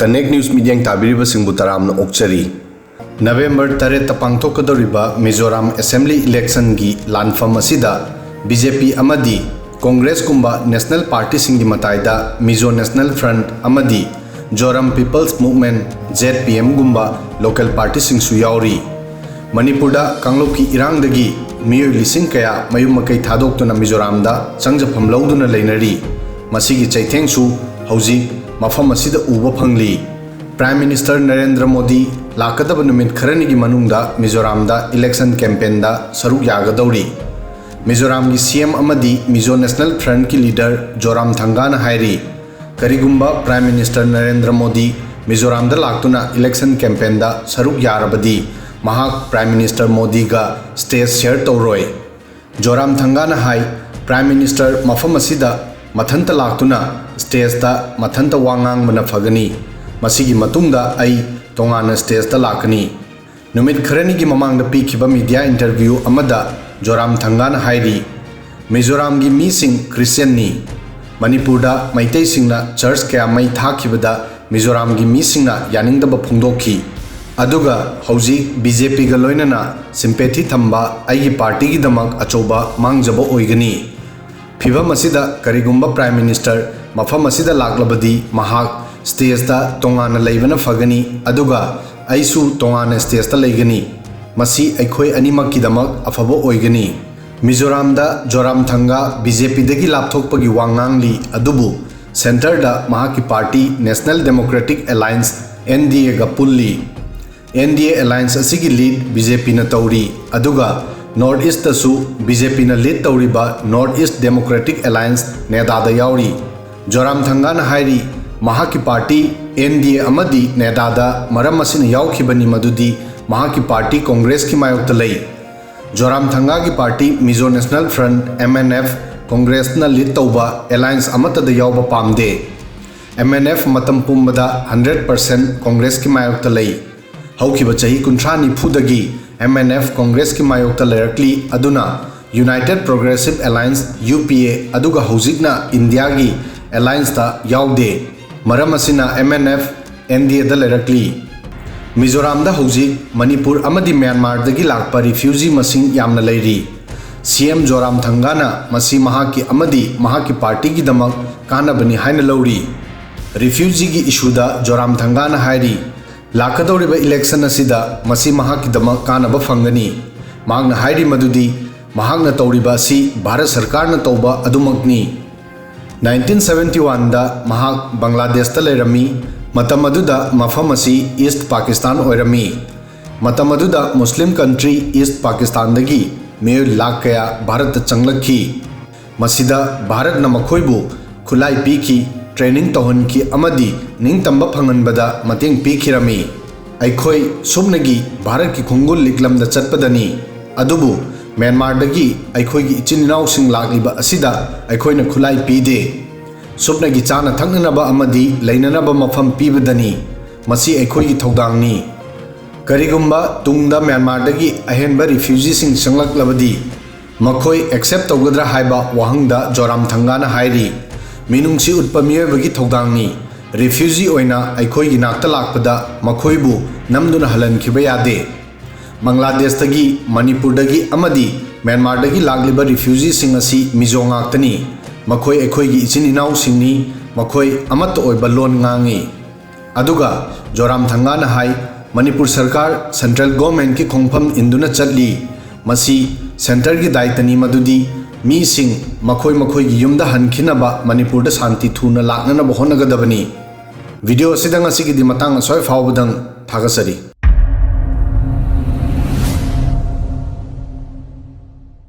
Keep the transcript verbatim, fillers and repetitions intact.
Connect News ꯃꯤꯠꯌꯦꯡ ꯇꯥꯕꯤꯔꯤꯕꯁꯤꯡꯕꯨ ꯇꯔꯥꯝꯅ ꯑꯣꯛꯆꯔꯤ꯫ November ꯇꯔꯦꯠꯇ ꯄꯥꯡꯊꯣꯛꯀꯗꯧꯔꯤꯕ ꯃꯤꯖꯣꯔꯥꯝ ꯑꯦꯁꯦꯝꯕ꯭ꯂꯤ ꯏꯂꯦꯛꯁꯟꯒꯤ ꯂꯥꯟꯐꯝ ꯑꯁꯤꯗ ꯕꯤ ꯖꯦ ꯄꯤ ꯑꯃꯗꯤ ꯀꯣꯡꯒ꯭ꯔꯦꯁꯀꯨꯝꯕ ꯅꯦꯁꯅꯦꯜ ꯄꯥꯔꯇꯤꯁꯤꯡꯒꯤ ꯃꯇꯥꯏꯗ ꯃꯤꯖꯣ ꯅꯦꯁꯅꯦꯜ ꯐ꯭ꯔꯟꯠ ꯑꯃꯗꯤ ꯖꯣꯔꯥꯝ ꯄꯤꯄꯜꯁ ꯃꯨꯚꯃꯦꯟꯠ, ꯖꯦꯗ ꯄꯤ ꯑꯦꯝꯒꯨꯝꯕ ꯂꯣꯀꯦꯜ ꯄꯥꯔꯇꯤꯁꯤꯡꯁꯨ ꯌꯥꯎꯔꯤ꯫ ꯃꯅꯤꯄꯨꯔꯗ ꯀꯥꯡꯂꯨꯞꯀꯤ ꯏꯔꯥꯡꯗꯒꯤ ꯃꯤꯑꯣꯏ ꯂꯤꯁꯤꯡ ꯀꯌꯥ ꯃꯌꯨꯝ ꯃꯀꯩ ꯊꯥꯗꯣꯛꯇꯨꯅ ꯃꯤꯖꯣꯔꯥꯝꯗ ꯆꯪꯖꯐꯝ ꯂꯧꯗꯨꯅ ꯂꯩꯅꯔꯤ꯫ ꯃꯁꯤꯒꯤ ꯆꯩꯊꯦꯡꯁꯨ ꯍꯧꯖꯤꯛ ꯃꯐꯝ ꯑꯁꯤꯗ ꯎꯕ ꯐꯪꯂꯤ꯫ ꯄ꯭ꯔꯥꯏꯝ ꯃꯤꯅꯤꯁꯇꯔ ꯅꯔꯦꯟꯗ꯭ꯔ ꯃꯣꯗꯤ ꯂꯥꯛꯀꯗꯕ ꯅꯨꯃꯤꯠ ꯈꯔꯅꯤꯒꯤ ꯃꯅꯨꯡꯗ ꯃꯤꯖꯣꯔꯥꯝꯗ ꯏꯂꯦꯛꯁꯟ ꯀꯦꯝꯄꯦꯟꯗ ꯁꯔꯨꯛ ꯌꯥꯒꯗꯧꯔꯤ꯫ ꯃꯤꯖꯣꯔꯥꯝꯒꯤ ꯁꯤ ꯑꯦꯝ ꯑꯃꯗꯤ ꯃꯤꯖꯣ ꯅꯦꯁꯅꯦꯜ ꯐ꯭ꯔꯟꯠꯀꯤ ꯂꯤꯗꯔ ꯖꯣꯔꯥꯝ ꯊꯪꯒꯥꯅ ꯍꯥꯏꯔꯤ, ꯀꯔꯤꯒꯨꯝꯕ ꯄ꯭ꯔꯥꯏꯝ ꯃꯤꯅꯤꯁꯇꯔ ꯅꯔꯦꯟꯗ꯭ꯔ ꯃꯣꯗꯤ ꯃꯤꯖꯣꯔꯥꯝꯗ ꯂꯥꯛꯇꯨꯅ ꯏꯂꯦꯛꯁꯟ ꯀꯦꯝꯄꯦꯟꯗ ꯁꯔꯨꯛ ꯌꯥꯔꯕꯗꯤ ꯃꯍꯥꯛ ꯄ꯭ꯔꯥꯏꯝ ꯃꯤꯅꯤꯁꯇꯔ ꯃꯣꯗꯤꯒ ꯁ꯭ꯇꯦꯖ ꯁꯦꯌꯔ ꯇꯧꯔꯣꯏ꯫ ꯖꯣꯔꯥꯝ ꯊꯪꯒꯥꯅ ꯍꯥꯏ, ꯄ꯭ꯔꯥꯏꯝ ꯃꯤꯅꯤꯁꯇꯔ ꯃꯐꯝ ꯑꯁꯤꯗ ꯃꯊꯟꯇ ꯂꯥꯛꯇꯨꯅ ꯁ꯭ꯇꯦꯖꯇ ꯃꯊꯟꯇ ꯋꯥ ꯉꯥꯡꯕꯅ ꯐꯒꯅꯤ꯫ ꯃꯁꯤꯒꯤ ꯃꯇꯨꯡꯗ ꯑꯩ ꯇꯣꯉꯥꯟꯅ ꯁ꯭ꯇꯦꯖꯇ ꯂꯥꯛꯀꯅꯤ꯫ ꯅꯨꯃꯤꯠ ꯈꯔꯅꯤꯒꯤ ꯃꯃꯥꯡꯗ ꯄꯤꯈꯤꯕ ꯃꯤꯗꯤꯌꯥ ꯏꯟꯇꯔꯚ꯭ꯌꯨ ꯑꯃꯗ ꯖꯣꯔꯥꯝ ꯊꯪꯒꯥꯅ ꯍꯥꯏꯔꯤ, ꯃꯤꯖꯣꯔꯥꯝꯒꯤ ꯃꯤꯁꯤꯡ ꯈ꯭ꯔꯤꯁꯇꯤꯌꯟꯅꯤ꯫ ꯃꯅꯤꯄꯨꯔꯗ ꯃꯩꯇꯩꯁꯤꯡꯅ ꯆꯔꯆ ꯀꯌꯥ ꯃꯩ ꯊꯥꯈꯤꯕꯗ ꯃꯤꯖꯣꯔꯥꯝꯒꯤ ꯃꯤꯁꯤꯡꯅ ꯌꯥꯅꯤꯡꯗꯕ ꯐꯣꯡꯗꯣꯛꯈꯤ꯫ ꯑꯗꯨꯒ ꯍꯧꯖꯤꯛ ꯕꯤ ꯖꯦ ꯄꯤꯒ ꯂꯣꯏꯅꯅ ꯁꯤꯝꯄꯦꯊꯤ ꯊꯝꯕ ꯑꯩꯒꯤ ꯄꯥꯔꯇꯤꯒꯤꯗꯃꯛ ꯑꯆꯧꯕ ꯃꯥꯡꯖꯕ ꯑꯣꯏꯒꯅꯤ꯫ ꯐꯤꯚꯝ ꯑꯁꯤꯗ ꯀꯔꯤꯒꯨꯝꯕ ꯄ꯭ꯔꯥꯏꯝ ꯃꯤꯅꯤꯁꯇꯔ ꯃꯐꯝ ꯑꯁꯤꯗ ꯂꯥꯛꯂꯕꯗꯤ ꯃꯍꯥꯛ ꯁ꯭ꯇꯦꯖꯇ ꯇꯣꯉꯥꯟꯅ ꯂꯩꯕꯅ ꯐꯒꯅꯤ, ꯑꯗꯨꯒ ꯑꯩꯁꯨ ꯇꯣꯉꯥꯟꯅ ꯁ꯭ꯇꯦꯖꯇ ꯂꯩꯒꯅꯤ꯫ ꯃꯁꯤ ꯑꯩꯈꯣꯏ ꯑꯅꯤꯃꯛꯀꯤꯗꯃꯛ ꯑꯐꯕ ꯑꯣꯏꯒꯅꯤ꯫ ꯃꯤꯖꯣꯔꯥꯝꯗ ꯖꯣꯔꯥꯝ ꯊꯪꯒꯥ ꯕꯤ ꯖꯦ ꯄꯤꯗꯒꯤ ꯂꯥꯞꯊꯣꯛꯄꯒꯤ ꯋꯥ ꯉꯥꯡꯂꯤ, ꯑꯗꯨꯕꯨ ꯁꯦꯟꯇꯔꯗ ꯃꯍꯥꯛꯀꯤ party national democratic alliance, N D ꯑꯦꯒ ꯄꯨꯜꯂꯤ꯫ ꯑꯦꯟ ꯗꯤ ꯑꯦ ꯑꯦꯂꯥꯏꯟꯁ ꯑꯁꯤꯒꯤ ꯂꯤꯗ ꯕꯤ ꯖꯦ ꯄꯤꯅ ꯇꯧꯔꯤ, ꯑꯗꯨꯒ ꯅꯣꯔꯠ ꯏꯁꯇꯁꯨ ꯕꯤ ꯖꯦ ꯄꯤꯅ ꯂꯤꯗ ꯇꯧꯔꯤꯕ ꯅꯣꯔꯠ ꯏꯁ ꯗꯦꯃꯣꯀ꯭ꯔꯦꯇꯤꯛ ꯑꯦꯂꯥꯏꯟꯁ, ꯅꯦꯗꯥꯗ ꯌꯥꯎꯔꯤ꯫ ꯖꯣꯔꯥꯝ ꯊꯪꯒꯥꯅ ꯍꯥꯏꯔꯤ, ꯃꯍꯥꯛꯀꯤ ꯄꯥꯔꯇꯤ ꯑꯦꯟ ꯗꯤ ꯑꯦ ꯑꯃꯗꯤ ꯅꯦꯗꯥꯗ ꯃꯔꯝ ꯑꯁꯤꯅ ꯌꯥꯎꯈꯤꯕꯅꯤ, ꯃꯗꯨꯗꯤ ꯃꯍꯥꯛꯀꯤ ꯄꯥꯔꯇꯤ ꯀꯣꯡꯒ꯭ꯔꯦꯁꯀꯤ ꯃꯥꯌꯣꯛꯇ ꯂꯩ꯫ ꯖꯣꯔꯥꯝ ꯊꯪꯒꯥꯒꯤ party Mizo national front, M N F, ꯀꯣꯡꯒ꯭ꯔꯦꯁꯅ ꯂꯤꯗ ꯇꯧꯕ ꯑꯦꯂꯥꯏꯟꯁ ꯑꯃꯠꯇꯗ ꯌꯥꯎꯕ ꯄꯥꯝꯗꯦ꯫ ꯑꯦꯝ ꯑꯦꯟ ꯑꯦꯐ ꯃꯇꯝ ꯄꯨꯝꯕꯗ ꯍꯟꯗ꯭ꯔꯦꯠ ꯄꯔꯁꯦꯟꯠ ꯀꯣꯡꯒ꯭ꯔꯦꯁꯀꯤ ꯃꯥꯌꯣꯛꯇ ꯂꯩ꯫ ꯍꯧꯈꯤꯕ ꯆꯍꯤ ꯀꯨꯟꯊ꯭ꯔꯥ ꯅꯤꯐꯨꯗꯒꯤ ꯑꯦꯝ ꯑꯦꯟ ꯑꯦꯐ ꯀꯣꯡꯒ꯭ꯔꯦꯁꯀꯤ ꯃꯥꯌꯣꯛꯇ ꯂꯩꯔꯛꯂꯤ, ꯑꯗꯨꯅ united progressive alliance, U P A, ꯑꯗꯨꯒ ꯍꯧꯖꯤꯛꯅ ꯏꯟꯗꯤꯌꯥꯒꯤ ꯑꯦꯂꯥꯏꯟꯁꯇ ꯌꯥꯎꯗꯦ꯫ ꯃꯔꯝ ꯑꯁꯤꯅ M N F N D ꯑꯦꯗ ꯂꯩꯔꯛꯂꯤ꯫ ꯃꯤꯖꯣꯔꯥꯝꯗ ꯍꯧꯖꯤꯛ ꯃꯅꯤꯄꯨꯔ ꯑꯃꯗꯤ ꯃ꯭ꯌꯥꯟꯃꯥꯔꯗꯒꯤ ꯂꯥꯛꯄ ꯔꯤꯐ꯭ꯌꯨꯖꯤ ꯃꯁꯤꯡ ꯌꯥꯝꯅ ꯂꯩꯔꯤ꯫ ꯁꯤ ꯑꯦꯝ ꯖꯣꯔꯥꯝꯊꯪꯒꯥꯅ ꯃꯁꯤ ꯃꯍꯥꯛꯀꯤ ꯑꯃꯗꯤ ꯃꯍꯥꯛꯀꯤ ꯄꯥꯔꯇꯤꯒꯤꯗꯃꯛ ꯀꯥꯟꯅꯕꯅꯤ ꯍꯥꯏꯅ ꯂꯧꯔꯤ꯫ ꯔꯤꯐ꯭ꯌꯨꯖꯤꯒꯤ ꯏꯁꯨꯗ ꯖꯣꯔꯥꯝꯊꯪꯒꯥꯅ ꯍꯥꯏꯔꯤ, ꯂꯥꯛꯀꯗꯧꯔꯤꯕ ꯏꯂꯦꯛꯁꯟ ꯑꯁꯤꯗ ꯃꯁꯤ ꯃꯍꯥꯛꯀꯤꯗꯃꯛ ꯀꯥꯟꯅꯕ ꯐꯪꯒꯅꯤ꯫ ꯃꯍꯥꯛꯅ ꯍꯥꯏꯔꯤ ꯃꯗꯨꯗꯤ ꯃꯍꯥꯛꯅ ꯇꯧꯔꯤꯕ ꯑꯁꯤ ꯚꯥꯔꯠ ꯁꯔꯀꯥꯔꯅ ꯇꯧꯕ ꯑꯗꯨꯃꯛꯅꯤ꯫ ꯅꯥꯏꯟꯇꯤꯟ ꯁꯚꯦꯟꯇꯤ ꯋꯥꯟꯗ ꯃꯍꯥꯛ ꯕꯪꯒ꯭ꯂꯥꯗꯦꯁꯇ ꯂꯩꯔꯝꯃꯤ꯫ ꯃꯇꯝ ꯑꯗꯨꯗ ꯃꯐꯝ ꯑꯁꯤ ꯏꯁ꯭ꯠ ꯄꯥꯀꯤꯁꯇꯥꯟ ꯑꯣꯏꯔꯝꯃꯤ꯫ ꯃꯇꯝ ꯑꯗꯨꯗ ꯃꯨꯁꯂꯤꯝ ꯀꯟꯇ꯭ꯔꯤ ꯏꯁ꯭ꯠ ꯄꯥꯀꯤꯁꯇꯥꯟꯗꯒꯤ ꯃꯤꯑꯣꯏ ꯂꯥꯈ ꯀꯌꯥ ꯚꯥꯔꯠꯇ ꯆꯪꯂꯛꯈꯤ꯫ ꯃꯁꯤꯗ ꯚꯥꯔꯠꯅ ꯃꯈꯣꯏꯕꯨ ꯈꯨꯠꯂꯥꯏ ꯄꯤꯈꯤ, ꯇ꯭ꯔꯦꯅꯤꯡ ꯇꯧꯍꯟꯈꯤ ꯑꯃꯗꯤ ꯅꯤꯡꯇꯝꯕ ꯐꯪꯍꯟꯕꯗ ꯃꯇꯦꯡ ꯄꯤꯈꯤꯔꯝꯃꯤ꯫ ꯑꯩꯈꯣꯏ ꯁꯨꯞꯅꯒꯤ ꯚꯥꯔꯠꯀꯤ ꯈꯣꯡꯒꯨꯜ ꯂꯤꯛꯂꯝꯗ ꯆꯠꯄꯗꯅꯤ꯫ ꯑꯗꯨꯕꯨ ꯃ꯭ꯌꯥꯟꯃꯥꯔꯗꯒꯤ ꯑꯩꯈꯣꯏꯒꯤ ꯏꯆꯤꯟ ꯏꯅꯥꯎꯁꯤꯡ ꯂꯥꯛꯂꯤꯕ ꯑꯁꯤꯗ ꯑꯩꯈꯣꯏꯅ ꯈꯨꯠꯂꯥꯏ ꯄꯤꯗꯦ꯫ ꯁꯨꯞꯅꯒꯤ ꯆꯥꯅ ꯊꯛꯅꯅꯕ ꯑꯃꯗꯤ ꯂꯩꯅꯅꯕ ꯃꯐꯝ ꯄꯤꯕꯗꯅꯤ꯫ ꯃꯁꯤ ꯑꯩꯈꯣꯏꯒꯤ ꯊꯧꯗꯥꯡꯅꯤ꯫ ꯀꯔꯤꯒꯨꯝꯕ ꯇꯨꯡꯗ ꯃ꯭ꯌꯥꯟꯃꯥꯔꯗꯒꯤ ꯑꯍꯦꯟꯕ ꯔꯤꯐ꯭ꯌꯨꯖꯤꯁꯤꯡ ꯆꯪꯂꯛꯂꯕꯗꯤ ꯃꯈꯣꯏ ꯑꯦꯛꯁꯦꯞ ꯇꯧꯒꯗ꯭ꯔꯥ ꯍꯥꯏꯕ ꯋꯥꯍꯪꯗ ꯖꯣꯔꯥꯝꯊꯪꯒꯥꯅ ꯍꯥꯏꯔꯤ, ꯃꯤꯅꯨꯡꯁꯤ ꯎꯠꯄ ꯃꯤꯑꯣꯏꯕꯒꯤ ꯊꯧꯗꯥꯡꯅꯤ꯫ ꯔꯤꯐ꯭ꯌꯨꯖꯤ ꯑꯣꯏꯅ ꯑꯩꯈꯣꯏꯒꯤ ꯅꯥꯛꯇ ꯂꯥꯛꯄꯗ ꯃꯈꯣꯏꯕꯨ ꯅꯝꯗꯨꯅ ꯍꯜꯍꯟꯈꯤꯕ ꯌꯥꯗꯦ꯫ ꯕꯪꯒ꯭ꯂꯥꯗꯦꯁꯇꯒꯤ, ꯃꯅꯤꯄꯨꯔꯗꯒꯤ ꯑꯃꯗꯤ ꯃ꯭ꯌꯥꯟꯃꯥꯔꯗꯒꯤ ꯂꯥꯛꯂꯤꯕ ꯔꯤꯐ꯭ꯌꯨꯖꯤꯁꯤꯡ ꯑꯁꯤ ꯃꯤꯖꯣ ꯉꯥꯛꯇꯅꯤ꯫ ꯃꯈꯣꯏ ꯑꯩꯈꯣꯏꯒꯤ ꯏꯆꯤꯟ ꯏꯅꯥꯎꯁꯤꯡꯅꯤ꯫ ꯃꯈꯣꯏ ꯑꯃꯠꯇ ꯑꯣꯏꯕ ꯂꯣꯟ ꯉꯥꯡꯏ꯫ ꯑꯗꯨꯒ ꯖꯣꯔꯥꯝꯊꯪꯒꯥꯅ ꯍꯥꯏ, ꯃꯅꯤꯄꯨꯔ ꯁꯔꯀꯥꯔ ꯁꯦꯟꯇ꯭ꯔꯦꯜ ꯒꯣꯔꯃꯦꯟꯠꯀꯤ ꯈꯣꯡꯐꯝ ꯏꯟꯗꯨꯅ ꯆꯠꯂꯤ꯫ ꯃꯁꯤ ꯁꯦꯟꯇꯔꯒꯤ ꯗꯥꯏꯇꯅꯤ ꯃꯗꯨꯗꯤ ꯃꯤꯁꯤꯡ ꯃꯈꯣꯏ ꯃꯈꯣꯏꯒꯤ ꯌꯨꯝꯗ ꯍꯟꯈꯤꯅꯕ ꯃꯅꯤꯄꯨꯔꯗ ꯁꯥꯟꯇꯤ ꯊꯨꯅ ꯂꯥꯛꯅꯅꯕ ꯍꯣꯠꯅꯒꯗꯕꯅꯤ꯫ ꯚꯤꯗꯤꯑꯣ ꯑꯁꯤꯗ ꯉꯁꯤꯒꯤꯗꯤ ꯃꯇꯥꯡ ꯑꯁ꯭ꯋꯥꯏ ꯐꯥꯎꯕꯗꯪ꯫ ꯊꯥꯒꯠꯆꯔꯤ꯫